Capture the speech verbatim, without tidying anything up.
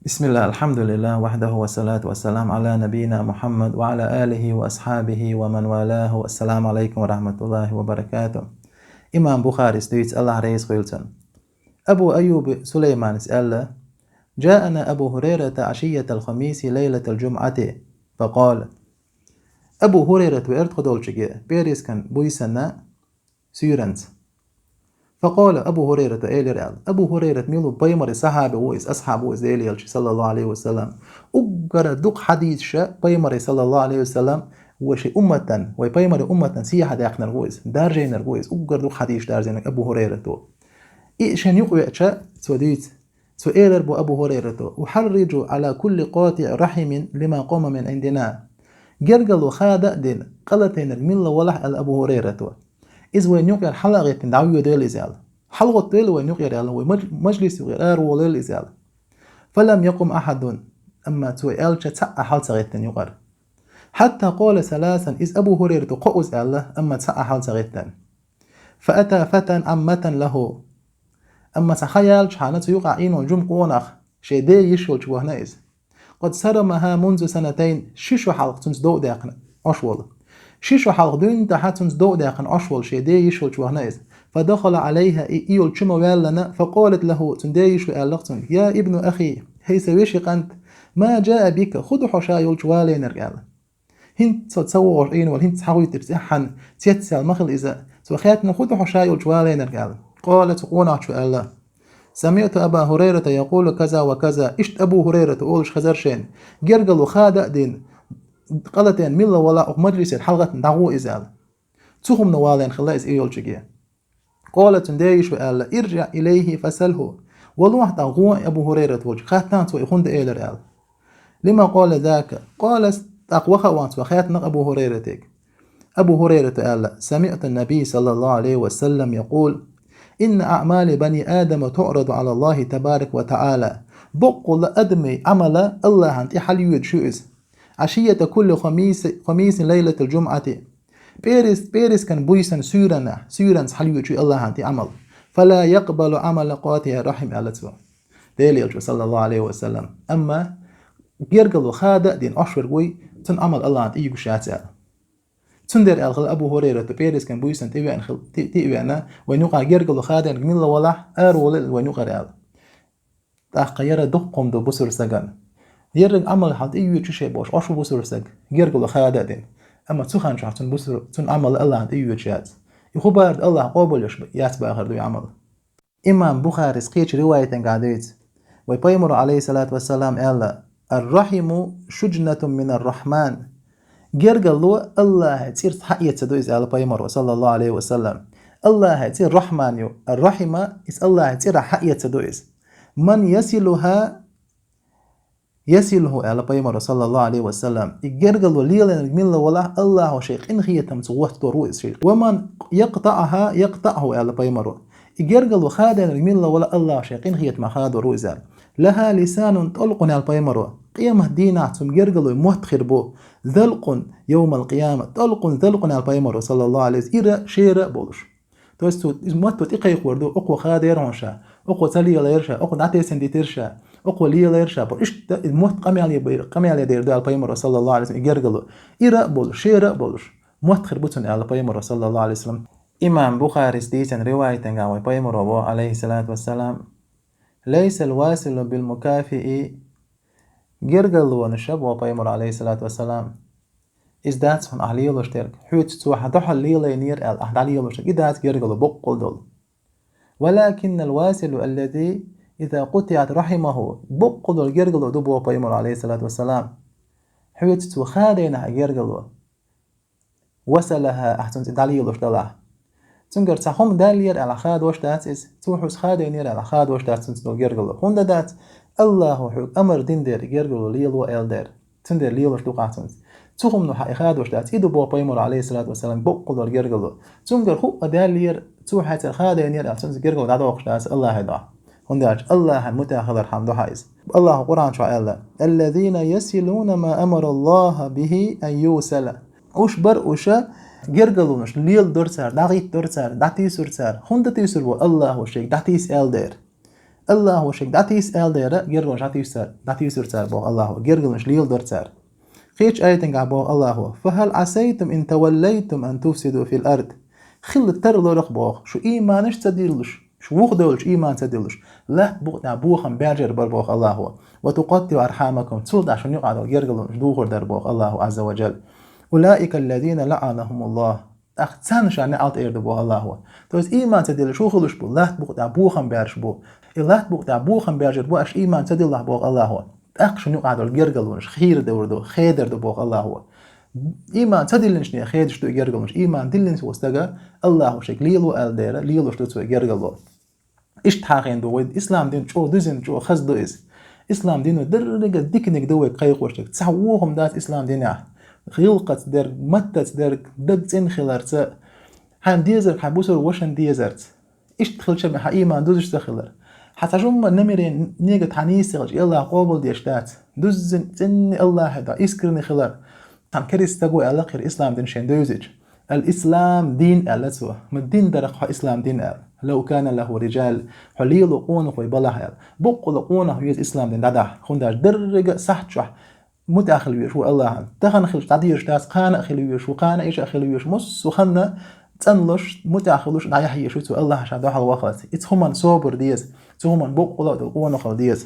بسم الله، الحمد لله وحده، والصلاة والسلام على نبينا محمد وعلى آله وأصحابه ومن والاه. السلام عليكم ورحمة الله وبركاته. Имам Бухарис дуьйцу, Аллахь реза хуьлда цунна. Абу Айюб Сулайманис аьлла: جاءنا أبو هريرة عشية الخميس ليلة الجمعة فقال. Абу Хурайрат веара тхо долчуьнга, пӀераскан буьйсанна суьйранца. فقال أبو هريرة, элира аьлла. Абу Хурайрат мила ву? Пайхамаран сахьаба ву иза, асхьаб ву иза, Делан элчан, саллаллаху Ӏалайхи ва саллам. Уггар дукха хьадисаш пайхамаран, саллаллаху Ӏалайхи ва саллам, вай шен умматан, вай пайхамаран умматан сехьа даьккхинарг ву иза, даржийнарг ву иза, уггар дукха хьадисаш даржийнарг Абу Хурайрат ву. И шен юкъа веача, цо дуьйцу. Цо элира боху Абу Хурайрата: أحرج على كل قاطع رحم لما قام من عندنا. Гергарло хада а дина, къа латийнарг милла валахь аьлла Абу Хурайрата. Иза вайна юкъера хьала а гӀеттина дӀавоьдийла иза аьлла. ХьалагӀоттийла вайна юкъера аьлла, вай маж-, мажлисан юкъера араволийла иза аьлла. فلم يقم أحد, амма цо аьлча цхьа а хьала ца гӀеттина юкъара. حتى قال ثلاثا, иза Абу Хурайрата кхоъ ву иза аьлла, амма цхьа а хьала ца гӀеттина. فأتى فتى عمة له. Амма цхьа хан яьллачхьана цу юкъахь Ӏийна волу жима къонах шен ден йиша йолчу вахана иза. قد صرمها منذ سنتين, ши шо хьалха цуьнца дов а даьккхина Ӏаш волу. Ши шо хьалха дуьйна тӀаьхьа цуьнца дов а даьккхина Ӏаш волу шен ден йиша йолчу вахана иза. فدخل عليها, и, и йолчу ма ваьллана, فقالت له, цуьнан ден йиша аьлла цуьнга: يا ابن أخي, хӀей сан вешин кӀант, ما جاء بك, хӀун ду хьо ша йолчу валийнарг аьлла. ХӀинца цо ца вогӀуш Ӏийна волу, хӀинца схьагӀуьйтуш цӀеххьана цецваьлла ма хила иза. Цо хаьттина, хӀун ду хьо ша йолчу валийнарг аьлла. قال, цу къонахчо аьлла: سمعت أبا هريرة يقول كذا وكذا. Иштта Абу Хурайрата олуш хезара шена, гергарло хада а дина, къа латийна милла валахь, оцу мажлисера хьалагӀаттина дӀагӀо иза аьлла. Цу хӀумано валийна хилла иза и йолчуьнга. قال, цуьнан ден йиша аьлла: ارجع إليه فسله. Валахь тӀаккха гӀо Абу Хурайрат волчу, хаттахьа цо и хӀунда элира аьлла. لم قال ذاك؟ قال, тӀаккха ваха а ваьлла цо хаьттина Абу Хурайратига. Абу Хурайрата аьлла: سمعت النبي صلى الله عليه وسلم يقول: إن أعمال بني آدم تعرض على الله تبارك وتعالى. Боккъалла адамийн Ӏамал Аллахьана тӀе хьалайоьдуш ю иза. عشية كل خميس، خميس ليلة الجمعة. ПӀерис-, пӀераскан буьйсанна суьйранна, суьйранца хьалайоьдуш ю Аллахьана тӀе Ӏамал. فلا يقبل عمل قاطع رحم, аьлла цо. Делан элчано, саллаллаху Ӏалайхи ва саллам. Амма гергарло хада а дина Ӏаш верг вуй, цуьнан Ӏамал Аллахьана тӀе йоьдуш яц аьлла. Цундела аьлла хилла Абу Хурайрата, пӀераскан буьйсанна тӀе веана хила, тӀе, тӀе а веана, вайна юкъахь гергарло хадийнарг милла валахь, араволийла вайна юкъара аьлла. ТӀаккха яра дуккха хӀума ду бусалба стагана. Ерриг Ӏамал хьалха тӀе йоьдуш ю шен бохуш, Ӏаш ву бусалба стаг, гергарло хада а дина. Амма цу хан чохь цуьнан бусалба, цуьнан Ӏамал Аллахьана тӀе йоьдуш яц. И хӀун бара ду, Аллахь къобалъеш яц бахар ду и Ӏамал. Имам Бухарис кхечу риваятехь дуьйцу. Вай пайхамаро, Ӏалайхиссалату вассалам, аьлла: الرحم شجنة من الرحمن. Гергарло Аллахьан цӀерца хьаэцна ду иза, аьлла пайхамаро, саллаллаху Ӏалайхи ва саллам. Аллахьан цӀе Рахьман ю, Ар-Рахьма, иза Аллахьан цӀерца хьаэцна ду иза. من يصلها يصله, аьлла пайхамаро, саллаллаху Ӏалайхи ва саллам. И гергарло лелийнарг милла валахь, Аллахьо шен къинхетамца гӀоттадор ву иза шен. ومن يقطعها يقطعه, аьлла пайхамаро. И гергарло хадийнарг милла валахь, Аллахьо шен къинхетамах хадор ву иза. لها لسان طلق, аьлла пайхамаро. Къемат дийнахь цуьнан гергарло мотт хир бу. زلق يوم القيامة. طلق زلق, аьлла пайхамаро, саллаллаху Ӏалайхи ва саллам. Ира, шера а болуш. То есть цо иза мотто тӀекхайкхор ду, окхо хадийра хьуна ша, окхо ца лелийра ша, окхо дӀатесна дитира ша, окхо лелийра ша, бо иштта иза мотт къамел е бер-, къамел е дер ду аьлла пайхамаро, саллаллаху Ӏалайхи ва саллам, и гергарло. Ира а болуш, шера а болуш, мотт хир бу цуьнан аьлла пайхамаро, саллаллаху Ӏалайхи ва саллам. Имам Бухарис дийцина риваятехь вай пайхамаро боху, Ӏалайхиссалату вассалам: ليس الواصل بالمكافئ. Гергарлонаш боху пайхамаро, Ӏалайхиссалату вассалам, иза дац хьуна ахь лелош дерг, хьоьца цо хьан дуьхьал лелийнера аьлла, ахь дӀалелош дерг, и дац гергарло боккъал долу. ولكن الواصل الذي إذا قطعت رحمه, боккъал долу гергарло ду боху пайхамаро, Ӏалайхиссалату вассалам. Хьоьца цо хадийна хьан гергарло. وصلها, ахь цуьнца дӀалелош далахь. Цуьнгара цхьа хӀума даьллера аьлла хадош дац иза, цо хьоьца хадийнера аьлла хадош дац цуьнца долу гергарло. ХӀунда дац? Аллахьо хьоьга амар дина дера, гергарло лело аьлла дера. Цундела лелош ду-кх ахь цуьнца. Цу хӀумано хьан и хадош дац, и ду боху пайхамаро, Ӏалайхиссалату вассалам, боккъал долу гергарло. Цуьнгара хӀуъа даьллера, цо хьайцара хадийнера аьлла, цуьнца гергарло дӀадоккхуш дац Аллахьан дуьхьа. ХӀунда аьлча Аллахьан мутӀахь хилар хьан дуьхьа иза. Аллахьо Къуръан чохь аьлла: الذين يصلون ما أمر الله به أن يوصل. Уьш бара уьш, гергарлонаш леладора цара, дӀагӀиттадора цара, дӀатийсура цара. ХӀунда тийсур бу? Аллахьо шайга дӀатийса аьлла дера. Аллахо шуьга дӀатийса аьлла дера, гергарлонаш дӀатийсар, дӀатийсар цара боху Аллахо, гергарлонаш леладора цара. Кхечу аятангахь боху Аллахо: «فهل عسيتم إن توليتم أن تفسدوا في الأرض». Хилла тарлорах боху, шу ийманаш ца диллуш, шу вуха девллачу ийман ца диллуш, латта букъа тӀехь бохам баьржар бара боху Аллахо. «وتقطعوا أرحامكم», цул тӀаьхьа шуна юкъахь долу гергарлонаш духур дара боху Аллахо Азза ва Джалла. «أولئك الذين لعنهم الله». ТӀаккха царна ша неӀалт эр ду боху Аллахо. То есть ийман ца диллуш шу хилуш бу, латта букъа тӀехь бохам баьржаш бу. И латта букъа тӀехь бохам баьржар бу аша ийман ца диллахь боху Аллахо. ТӀаккха шуна юкъахь долу гергарлонаш хийра девр ду, хедар ду боху Аллахо. Ийман ца диллинчух хедаш ду и гергарлонаш. Ийман диллинчу стага Аллахо шуьга лело аьлла дера, лелош ду цо и гергарло. Иштта хьахийна ду вай, ислам дин чӀогӀа дуьзина, чӀогӀа хаза ду иза. Ислам дино дерриге диканиг ду вайга кхайкхош дерг. Цхьа вохам дац ислам динехь. Гӏиллакхаца дерг, маттаца дерг, даг цӀена хиларца, хьайна дезарг хьайн бусулба вашана дезарца. Иштта хилча хьан ийман дузуш ца хилар. Хьан цхьа жумма намерен, нигат хьан нийса ца хилча, Аллахо къобалдеш дац. Дуззина цӀена Аллахье до, искренне хилар. Цхьана керист стага аьлла кхера ислам дин шен девзича. «Ал-ислам дин», аьлла цо. «Ма дин дарах хьо ислам дин», аьлла. «Лав кана лаху риджал», хьо лело къонахой балахь аьлла. Боккъала къонах веза ислам дин дӀадахьа. ХӀунда аьлча деррига сахьт чохь мутӀахь хила везаш ву Аллахьан. Тахана хилча дӀадезаш дац, кхана а хила везаш ву, кхана а иша а хила везаш. Массо а ханна цӀанлуш, мутӀахь хилуш, дӀаяхьа езаш ву цо Аллахьан ша дуьхьал вахалц. Иза хӀуманна собар деза, цу хӀуманна боккъала а долу къонахалла деза.